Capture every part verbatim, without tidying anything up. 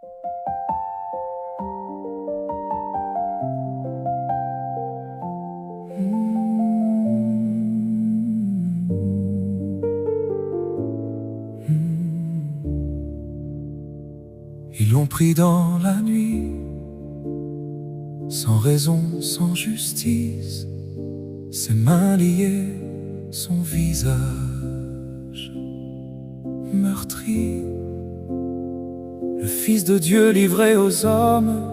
Ils l'ont pris dans la nuit, sans raison, sans justice, ses mains liées, son visage meurtri. Le Fils de Dieu livré aux hommes,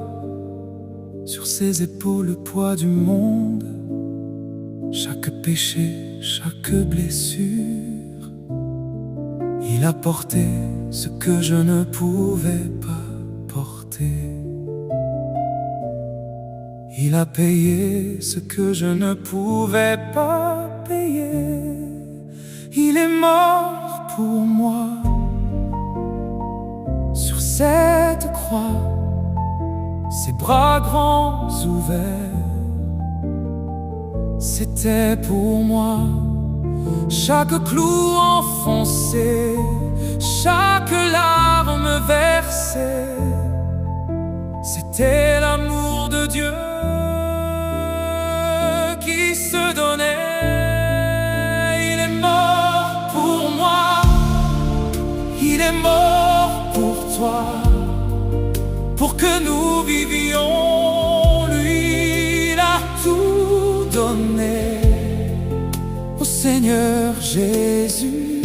sur ses épaules le poids du monde, chaque péché, chaque blessure. Il a porté ce que je ne pouvais pas porter. Il a payé ce que je ne pouvais pas payer. Il est mort pour moi sur cette croix, ses bras grands ouverts. C'était pour moi chaque clou enfoncé, chaque larme versée. C'était l'amour de Dieu qui se donnait. Il est mort pour moi, il est mort pour toi, pour que nous vivions. Lui, il a tout donné. Ô Seigneur Jésus,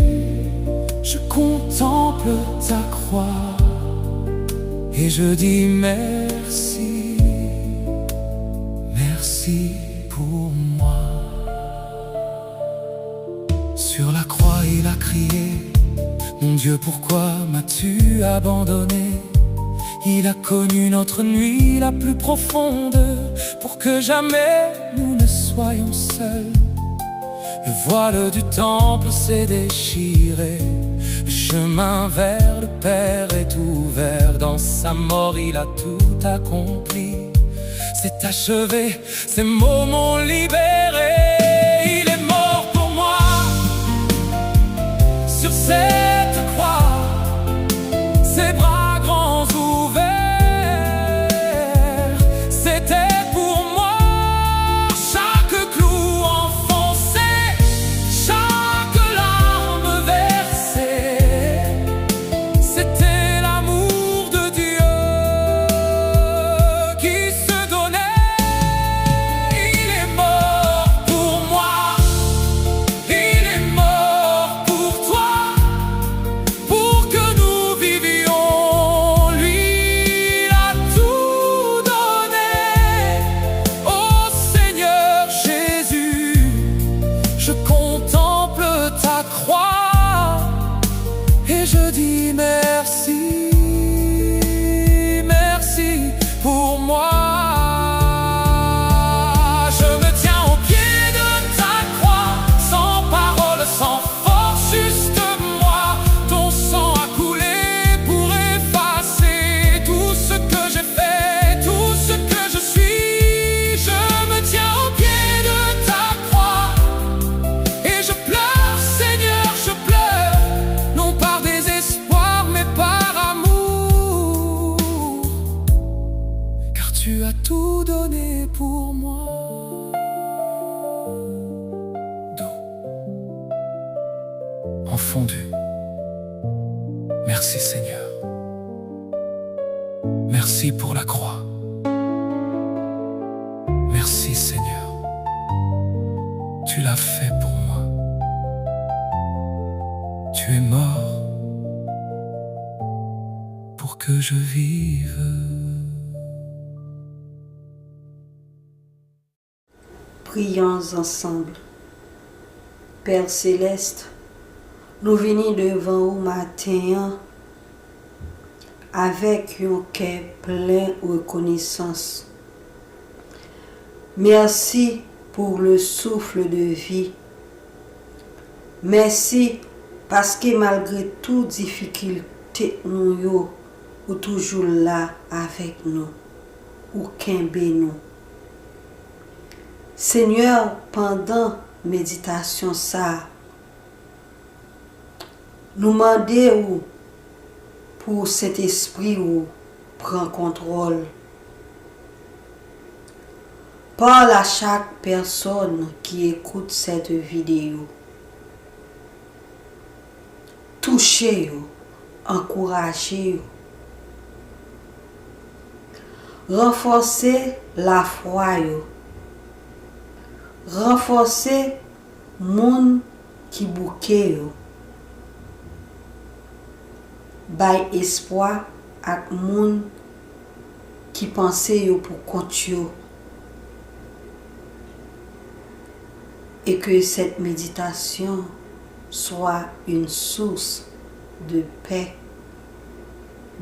je contemple ta croix et je dis merci, merci pour moi. Sur la croix, il a crié : « Mon Dieu, pourquoi m'as-tu abandonné ? » Il a connu notre nuit la plus profonde pour que jamais nous ne soyons seuls. Le voile du temple s'est déchiré, le chemin vers le Père est ouvert. Dans sa mort, il a tout accompli. C'est achevé, ces mots m'ont libéré. Il est mort pour moi sur cette croix, ses bras grands ouverts. C'était pour moi chaque clou enfoncé, chaque larme versée. C'était l'amour de Dieu qui se donnait. Il est mort pour moi, il est mort pour toi, pour que nous vivions. Lui, il a tout donné. Ô Seigneur Jésus, je contemple ta croix et je dis merci, merci pour moi. Je me tiens au pied de ta croix, sans parole, sans force, juste moi. Ton sang a coulé pour effacer tout ce que j'ai fait, tout ce que je suis. Je me tiens au pied de ta croix et je pleure, Seigneur, je pleure, non par désespoir, mais par amour, car tu as tout donné pour moi. Doux. Enfondu. Merci, Seigneur. Merci pour la croix. Merci, Seigneur. Tu l'as fait pour moi. Tu es mort pour que je vive. Priyons ensemble. Père Céleste, nou vini devan ou maten an avèk yon kè plen rekonesans. Merci pour le souffle de vie. Mèsi paske malgre tout difikilte nou yo, ou toujou la avèk nou. Ou kenbe nou. Senyè, pandan meditasyon sa a, nou mande ou pou Sentespri ou Pran kontwòl. Parle à chaque personne qui écoute cette vidéo. Touche yo, ankouraje yo. Ranfòse lafwa yo. Ranfòse moun ki bouke yo. Bay espwa ak moun ki panse yo pou kont yo. Et que cette méditation soit une source de paix,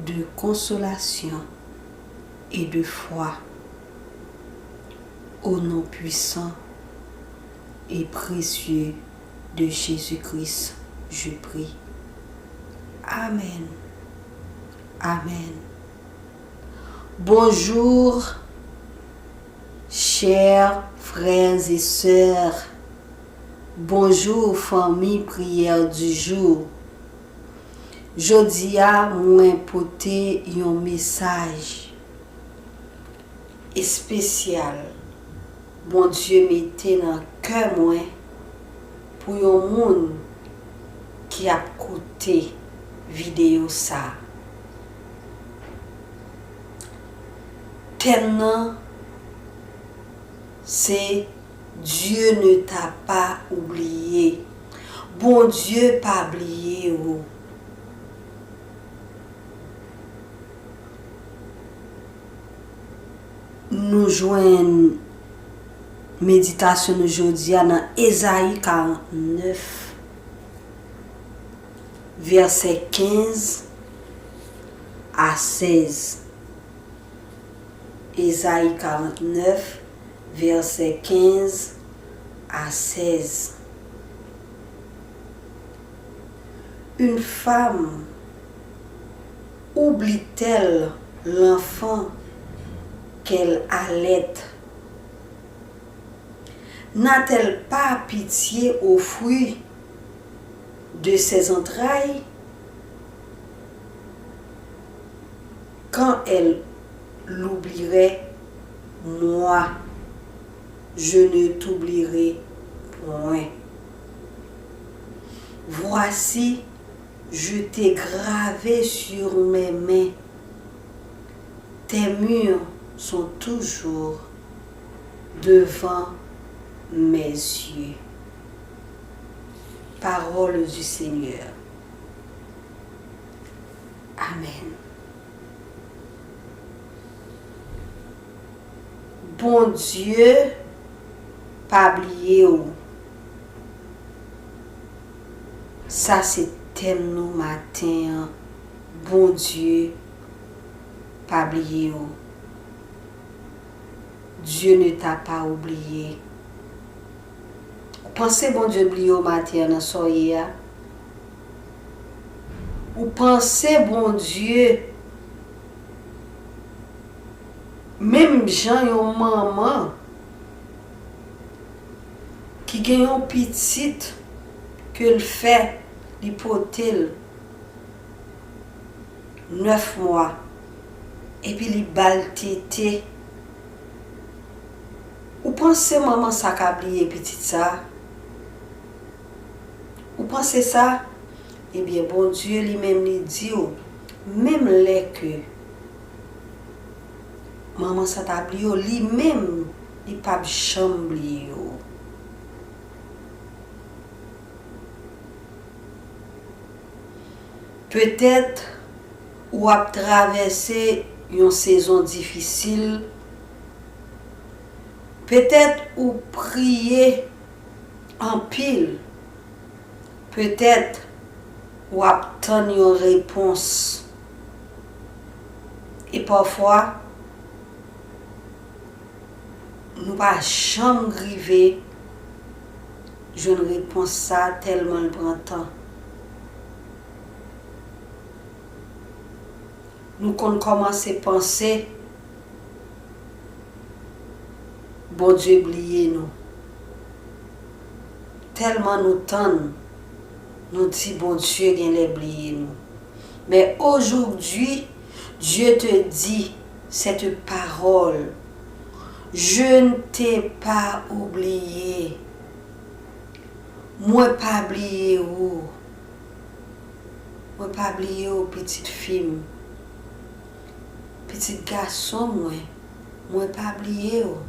de consolation et de foi. Au nom puissant et précieux de Jésus-Christ, je prie. Amen. Amen. Bonjour, chers frères et sœurs. Bonjou, fanmi Priyè di jou. Jodi a, mwen pote yon mesaj espesyal Bondye mete nan kè mwen pou yon moun ki ap koute videyo sa a. Tèm nan se Dieu ne t'a pas oublié. Bondye pa bliye w. Nou jwenn meditasyon nou jodi a nan Ezayi karant nèf, vèsè kenz a sèz. Ezayi karant nèf, vèsè kenz a sèz. Une femme oublie-t-elle l'enfant qu'elle allait ? N'a-t-elle pas pitié au fruit de ses entrailles ? Quand elle l'oublierait, moi, je ne t'oublierai point. Voici, je t'ai gravé sur mes mains. Tes murs sont toujours devant mes yeux. Parole du Seigneur. Amèn. Bondye pa bliye w. Sa se tèm nou maten an. Bondye pa bliye w. Dieu ne t'a pas oublié. Ou panse Bondye bliye w maten an nan sa w ye a? Ou panse Bondye, menm jan yon manman ki gen yon pitit ke l fè, li pote l nèf mwa, epi li ba l tete. Ou panse manman sa ka bliye pitit sa? Ou panse sa? Ebyen, Bondye li menm li di w, menm lè ke manman sa ta bliye w, li menm li p ap janm bliye w. Petèt ou ap travèse yon sezon difisil. Petèt ou priye anpil. Petèt ou ap tann yon repons. E pafwa, nou pa janm rive jwenn repons sa tèlman l pran tan. Nou konn kòmanse panse Bondye bliye nou. Tèlman nou tann, nou di Bondye genlè bliye nou. Men ojodi, Dieu te dit cette parole, je ne t'ai pas oublié. Mwen pa bliye ou. Mwen pa bliye ou, pitit fi m. Pitit gason mwen, mwen pa bliye ou.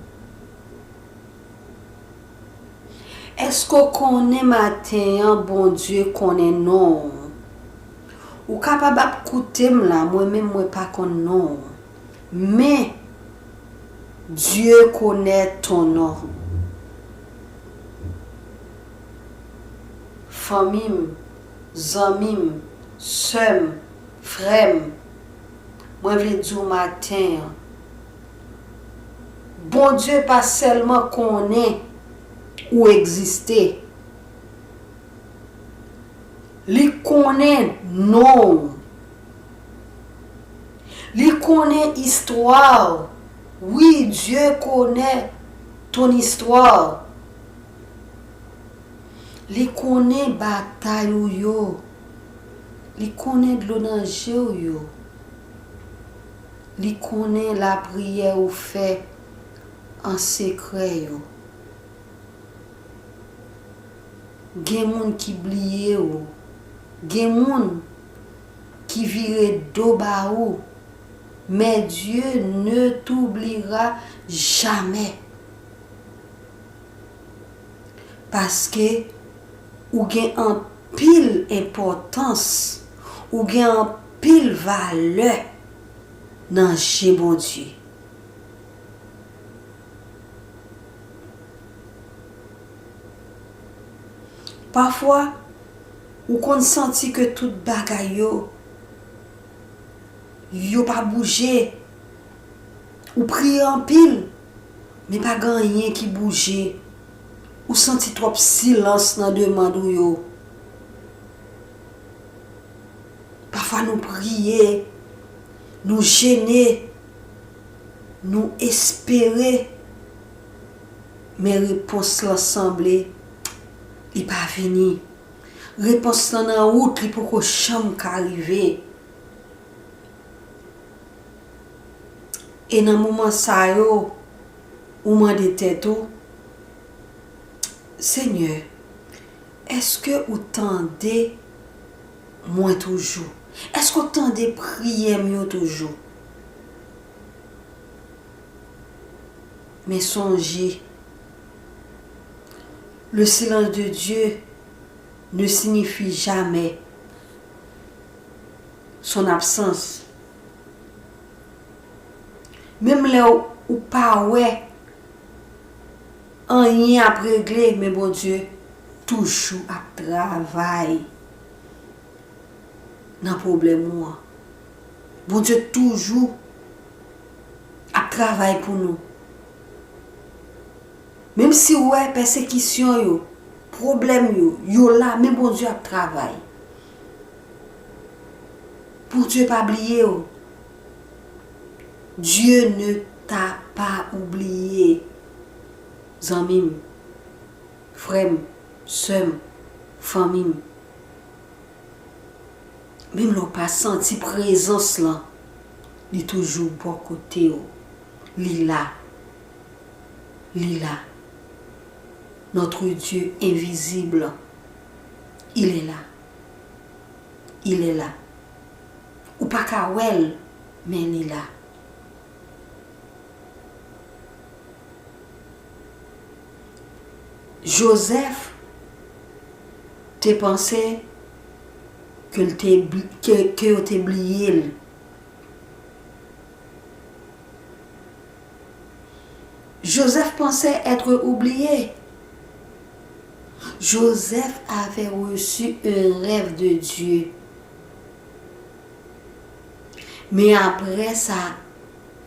Èske w konnen maten an, Bondye konnen non w? Ou kapab ap koute m la, mwen menm mwen pa konn non w. Men, Dieu connaît ton nom. Fanmi m, zanmi m, sè m, frè m, mwen vle di w maten an, Bondye pa sèlman konnen ou egziste. Li konnen non w. Li konnen istwa w. Wi, Dieu connaît ton histoire. Li konnen batay ou yo. Li konnen dlo nan je w yo. Li konnen lapriyè ou fè an sekrè yo. Gen moun ki bliye w. Gen moun ki vire do ba ou. Men Dieu ne t'oubliera jamais. Paske ou gen anpil enpòtans, ou gen anpil valè nan je Bondye. Pafwa, ou konn santi ke tout bagay yo, yo pa bouje. Ou priye anpil, men pa gen anyen ki bouje. Ou santi twòp silans nan demann ou yo. Pafwa nou priye, nou jene, nou espere, men repons lan sanble li pa vini. Repons lan nan wout, li poko janm ka rive. E nan moman sa yo, ou mande tèt ou, Senyè, èske ou tande mwen toujou? Èske ou tande priyè m yo toujou? Men sonje, le silence de Dieu ne signifie jamais son absence. Menm lè w, ou pa wè anyen ap regle, men Bondye toujou ap travay nan pwoblèm ou an. Bondye toujou ap travay pou nou. Menm si w wè pèsekisyon yo, pwoblèm yo, yo la, men Bondye ap travay. Bondye pa bliye w. Dieu ne t'a pas oublié. Zanmi m, frè m, sè m, fanmi m. Menm lè w pa santi prezans lan, li toujou bò kote w. Li la. Li la. Notre Dieu invisible, il est là. Il est là. Ou pa ka wè l, men li la. Jozèf te panse ke l te bli-, ke, ke yo te bliye l. Joseph pensait être oublié. Joseph avait reçu un rêve de Dieu. Men apre sa,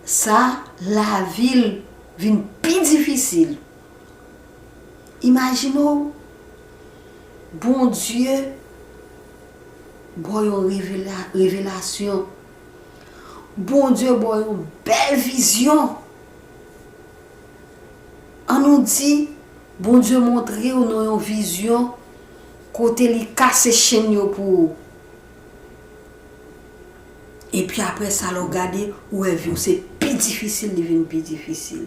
sa, lavi l vin pi difisil. Imajine w, Bondye ba w yon revela-, revelasyon. Bondye ba w yon bèl vizyon. Ann nou di, Bondye montre w nan yon vizyon kote li kase chenn yo pou ou. Epi apre sa, lè w gade, ou wè vi w se pi difisil, li vin pi difisil.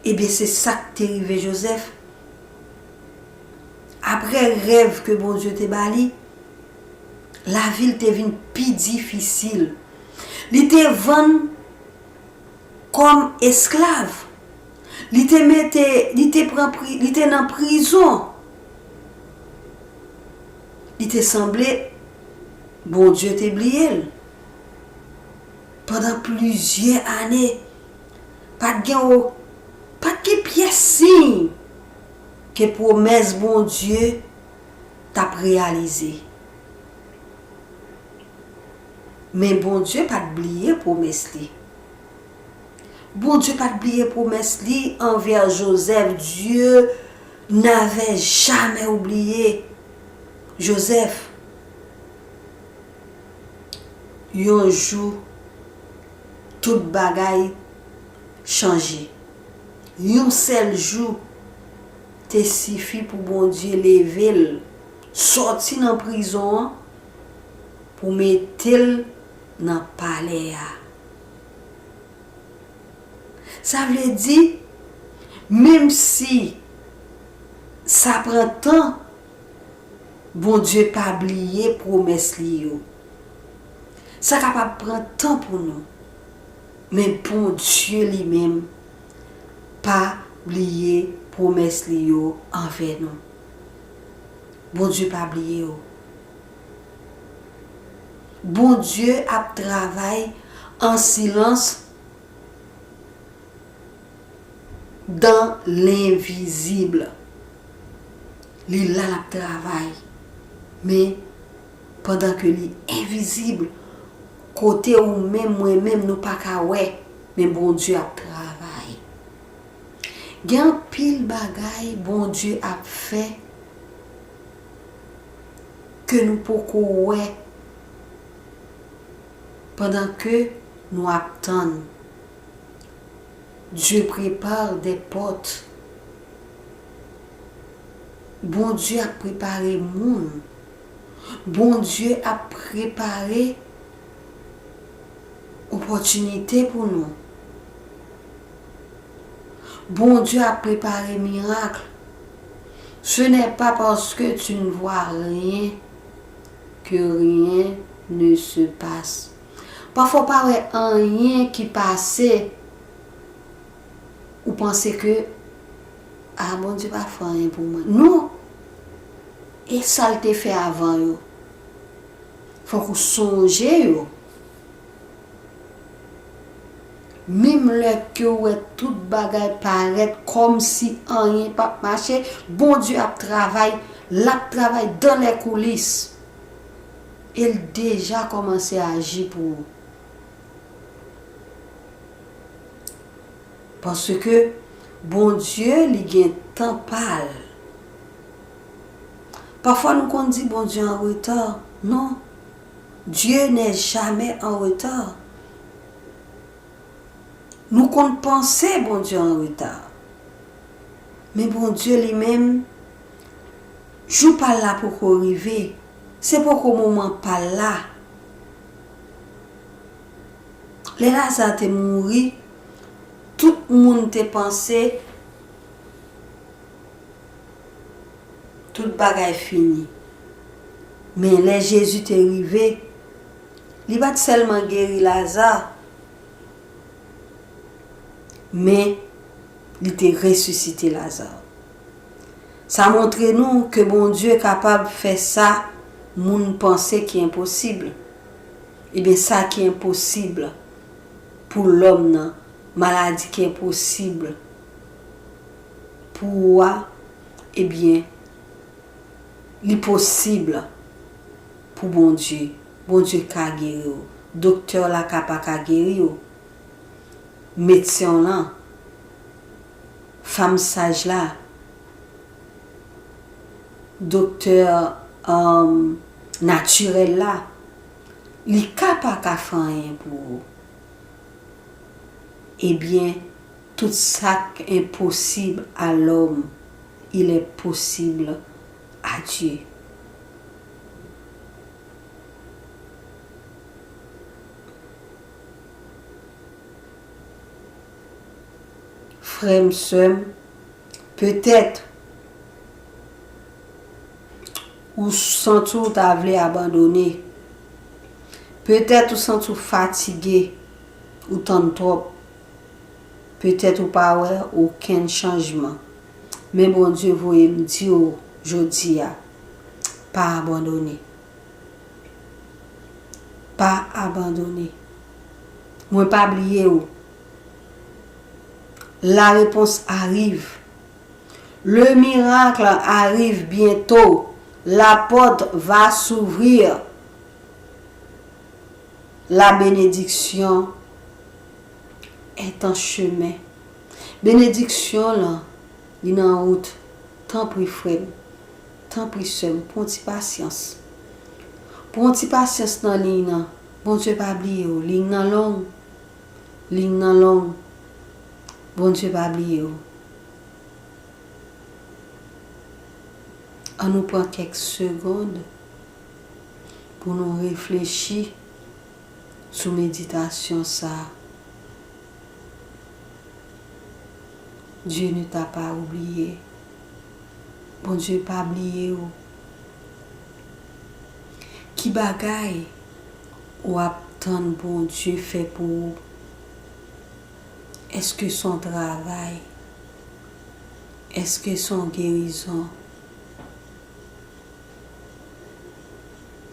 Ebyen, se sa k te rive Jozèf. Apre rèv ke Bondye te ba li, lavi l te vin pi difisil. Li te vann kòm esklav. Li te mete, li te pran pri, li te nan prizon. Li te sanble Bondye te bliye l. Pandan plizyè ane, pa t gen o, pa t gen pyès siy ke pwomès Bondye t ap reyalize. Men Bondye pa t bliye pwomès li. Bondye pa t bliye pwomès li anvè Jozèf. Dieu n'avait jamais oublié Joseph. Yon jou, tout bagay chanje. Yon sèl jou te sifi pou Bondye leve l, sòti nan prizon an, pou mete l nan palè a. Sa vle di, menm si sa pran tan, Bondye pa bliye pwomès li yo. Sa kapab pran tan pou nou, men Bondye li menm pa bliye pwomès li yo anvè nou. Bondye pa bliye w. Bondye ap travay an silans dans l'invisible. Li la, l ap travay. Men, pandan ke li envizib, kote ou menm, mwen menm, nou pa ka wè, men Bondye ap travay. Gen anpil bagay Bondye ap fè ke nou poko wè pandan ke nou ap tann. Dieu prépare des portes. Bondye ap prepare moun. Bondye ap prepare opòtinite pou nou. Bondye ap prepare mirak. Ce n'est pas parce que tu ne vois rien que rien ne se passe. Pafwa w pa wè anyen ki pase, ou panse ke, a, Bondye pa fè anyen pou mwen. Non! E sa l te fè avan yo? Fòk ou sonje yo. Menm lè ke w wè tout bagay parèt kòmsi anyen p ap mache, Bondye ap travay, l ap travay dans les coulisses. E l deja kòmanse aji pou ou. Paske Bondye, li gen tan pa l. Pafwa nou konn di Bondye an reta. Non. Dieu n'est jamais en retard. Nou konn panse Bondye an reta. Men Bondye li menm, jou pa l la poko rive. Se poko moman pa l la. Lè Laza te mouri, tout moun te panse tout bagay fini. Men lè Jezi te rive, li pa t sèlman geri Laza, men li te resisite Laza. Sa montre nou ke Bondye kapab fè sa moun panse ki enposib. Ebyen, sa ki enposib pou lòm nan, maladi ki enposib pou ou a, ebyen, li posib pou Bondye. Bondye ka geri w. Doktè w la ka pa ka geri w. Medsen w lan, fanm saj la, doktè, um, natirèl la, li ka pa ka fè anyen pou ou. Ebyen, tout sa k enposib a lòm, il est possible à Dieu. Frè m, sè m, petèt ou santi w ta vle abandone. Petèt ou santi w fatige, ou tann twòp. Petèt ou pa wè okenn chanjman. Men Bondye voye m di w jodi a, pa abandone. Pa abandone. Mwen pa bliye w. La réponse arrive. Le miracle arrive bientôt. La porte va s'ouvrir. La bénédiction est en chemin. Benediksyon lan, li nan wout. Tanpri, frè m. Tanpri, sè m. Pran ti pasyans. Pran ti pasyans nan liy nan. Bondye pa bliye w. Liy nan long. Liy nan long. Bondye pa bliye w. An nou pran kèk segonn pou nou reflechi sou meditasyon sa a. Dieu ne t'a pas oublié. Bondye pa bliye w. Ki bagay w ap tann Bondye fè pou ou? Èske se yon travay? Èske se yon gerizon?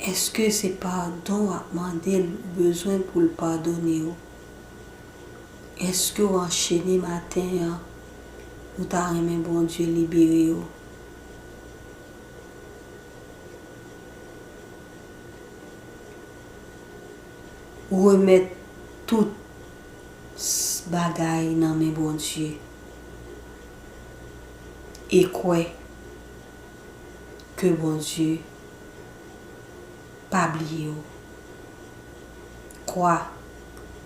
Èske se padon w ap mande l ou bezwen pou l padone w? Èske w anchene maten an, ou ta renmen Bondye libere w? Remèt tout s-, bagay nan men Bondye e kwè ke Bondye pa bliye w. Crois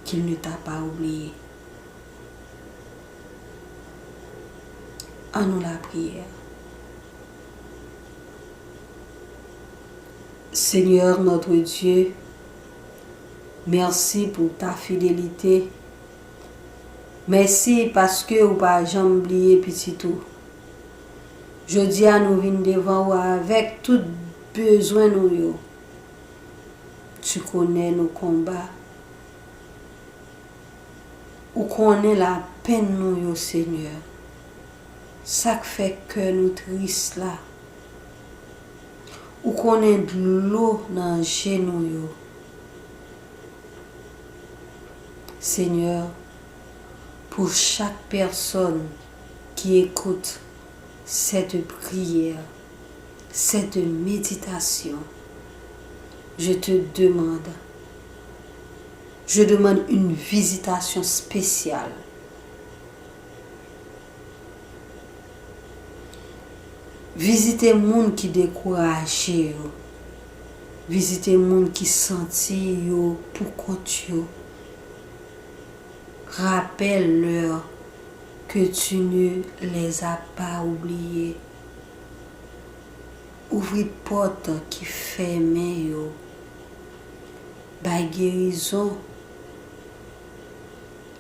qu'il ne t'a pas oublié. An nou lapriyè. Seigneur notre Dieu, merci pour ta fidélité. Mèsi paske ou pa janm bliye pitit ou. Jodi a nou vin devan ou avèk tout bezwen nou yo. Tu connais nos combats. Ou konnen lapenn nou yo, Senyè. Sa k fè kè nou tris la. Ou konnen dlo nan je nou yo. Seigneur, pour chaque personne qui écoute cette prière, cette méditation, je te demande, je demande une visitation spéciale. Vizite moun ki dekouraje yo. Vizite moun ki santi yo pou kont yo. Rappelle-leur que tu ne les as pas oubliés. Ouvri pòt ki fèmen yo. Bay gerizon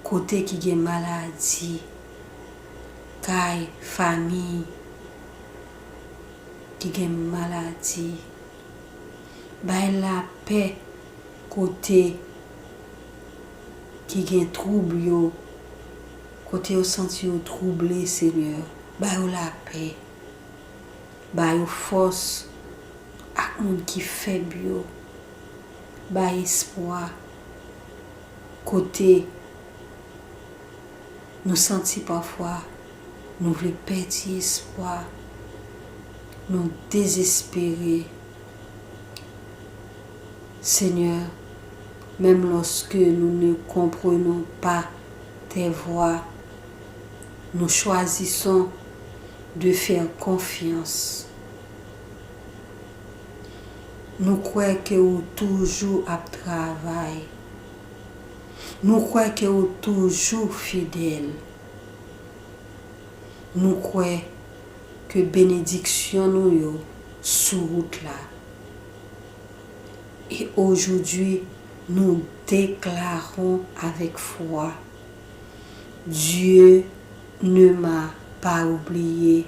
kote ki gen maladi, kay fanmi ki gen maladi. Bay lapè kote ki gen twoub yo, kote yo santi yo twouble, Senyè. Ba yo lapè. Ba yo fòs ak moun ki fèb yo. Bay espwa kote nou santi pafwa nou vle pèdi espwa, nou dezespere. Seigneur, même lorsque nous ne comprenons pas tes voies, nous choisissons de faire confiance. Nou kwè ke ou toujou ap travay. Nou kwè ke ou toujou fidèl. Nou kwè ke benediksyon nou yo sou wout la. Et aujourd'hui, nous déclarons avec foi, Dieu Ne m'a pas oublié.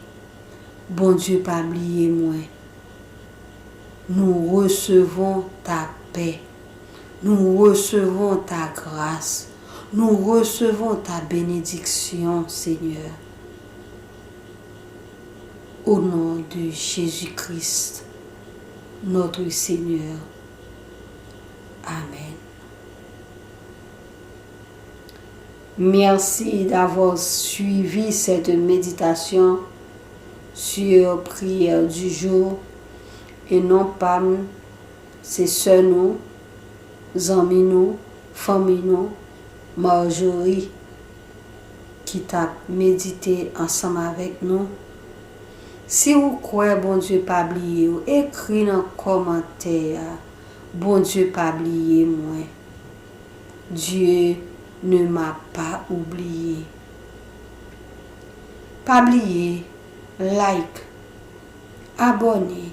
Bondye pa bliye mwen. Nous recevons ta paix. Nous recevons ta grâce. Nous recevons ta bénédiction, Seigneur. Au nom de Jésus-Christ, notre Seigneur. Amen. Merci d'avoir suivi cette méditation sur prière du jour. E non pa m, se sè nou, zanmi nou, fanmi nou, Marjorie, ki t ap medite ansanm avèk nou. Si w kwè Bondye pa bliye w, ekri nan kòmantè a, Bondye pa bliye mwen. Dieu ne m'a pas oublié. Pa bliye like, abòne,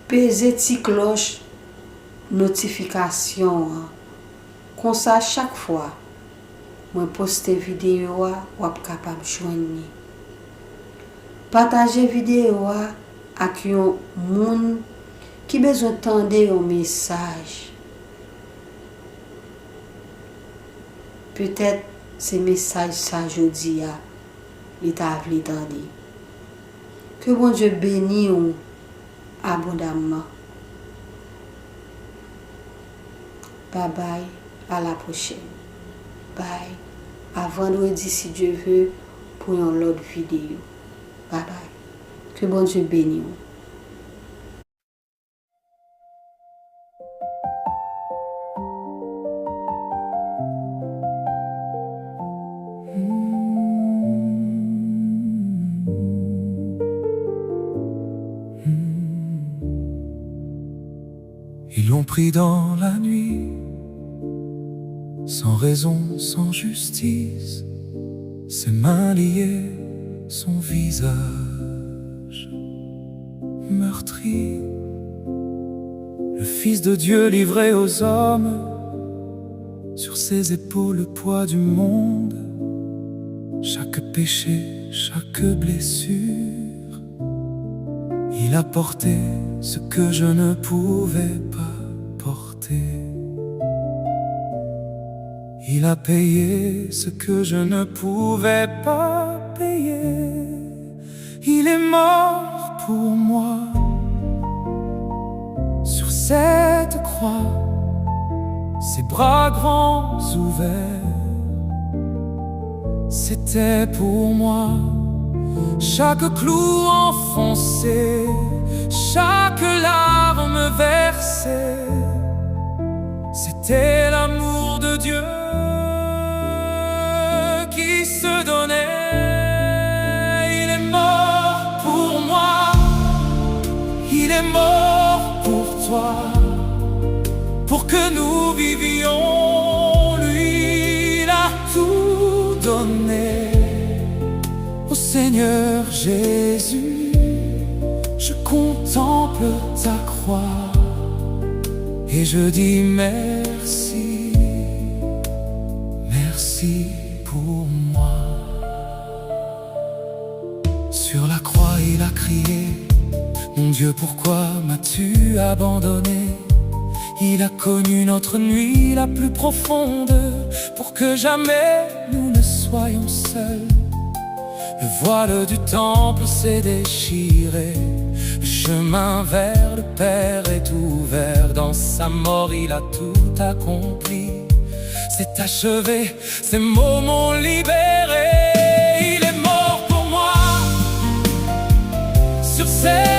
peze ti klòch notifikasyon an. Konsa, chak fwa mwen poste videyo a, w ap kapab jwenn li. Pataje videyo a ak yon moun ki bezwen tande yon mesaj. Petèt se mesaj sa jodi a li ta vle tande. Ke Bondye beni w abondamman. Bye bye, à la prochaine. Bye. À vendredi si Dieu veut pour yon lòt videyo. Bye bye. Ke Bondye beni w. Ils l'ont pris dans la nuit, sans raison, sans justice, ses mains liées, son visage meurtri. Le Fils de Dieu livré aux hommes, sur ses épaules le poids du monde, chaque péché, chaque blessure. Il a porté ce que je ne pouvais pas porter. Il a payé ce que je ne pouvais pas payer. Il est mort pour moi. Sur cette croix, ses bras grands ouverts, c'était pour moi. Chaque clou enfoncé, chaque larme versée, c'était l'amour de Dieu qui se donnait. Il est mort pour moi, il est mort pour toi, pour que nous vivions. Lui, il a tout donné. Ô Seigneur Jésus, je contemple ta croix et je dis merci, merci pour moi. Sur la croix, il a crié, mon Dieu, pourquoi m'as-tu abandonné ? Il a connu notre nuit la plus profonde pour que jamais nous ne soyons seuls. Le voile du temple s'est déchiré, le chemin vers le Père est ouvert. Dans sa mort, il a tout accompli. C'est achevé, ces mots m'ont libéré. Il est mort pour moi. Sur cette